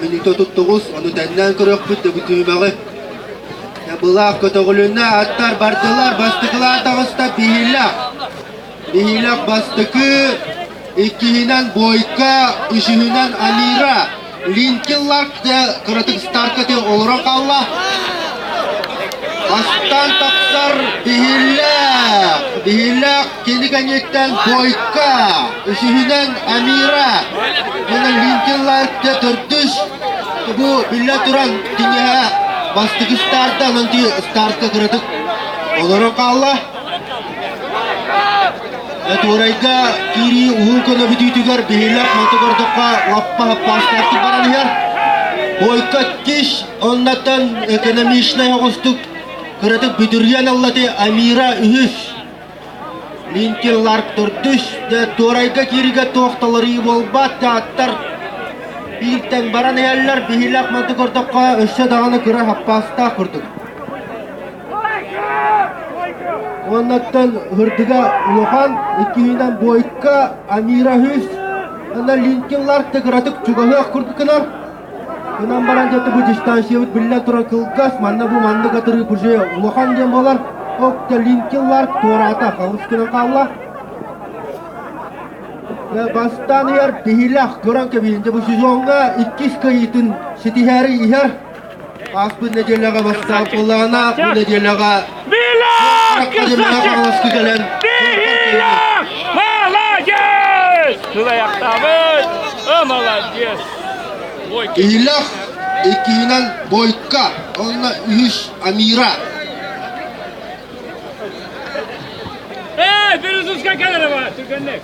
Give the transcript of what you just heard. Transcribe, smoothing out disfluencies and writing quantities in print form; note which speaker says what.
Speaker 1: мүнүүтэ 39, ону тэннээн көрүөхпүт да бу түһүмэҕи. Былаах көтөҕүлүннэ, аттар бардылар, бастакылаан таҕыста Биһилэх. Биһилэх бастакы, иккиһинэн Бойко, үсүһүнэн Амира. Линкин Ларк кыратык старкаты олорон хаалла. Бастаан тахсар Биһилэх. Биһилэх кини кэнниттэн Бойко, үсүһүнэн Амира. Уонна Линкин Ларк төрдүс. Бу биллэн туран киниэхэ бастакы старта, онон стартка кыратык олорон хаалла. Туорайга киирии уһун көнө бүтүүтүгэр биһилэх маты көрдөххө лаппа хаппаастаахтык баран иһэр. Бойко киш оннаттан экономичнай оҕустук кыратык бүтүрүйэн аллаты Амира үһүс. Линкин Ларк төрдүс. Туорайга кииригэ туох таларыы буолбат аттар бииртэн баран иһэллэр. Биһилэх маты көрдөххө өссө даҕаны кыра хаппаастаах курдук. Уоннаттан Һырдыга улахан, иккиһинэн Бойко, Амира үһүс, уонна Линкин Ларк да кыратык чугаһыах курдук гынар. Гынан баран дьэ бу дистанциябыт биллэн турар кылгас, манна бу маннык атырыы уже улахан диэн буолар. Окта Линкин Ларк туораата, халыс гынан хаалла. Бастаан иһэр Биһилэх көрөн кэбиһин. Дьэ бу сезоҥҥа иккис кыайыытын ситиһээри иһэр. Ааспыт нэдиэлэҕэ бастаан буоллаҕына, бу нэдиэлэҕэ
Speaker 2: Билах! Красавчик!
Speaker 1: кэлэн
Speaker 2: Билах! Молодец! Сылайахтаабыт! О, молодец!
Speaker 1: Илах иккиһинэн Бойко, онно үһүс Амира.
Speaker 2: Эй, Березовская кэлэр түргэнник!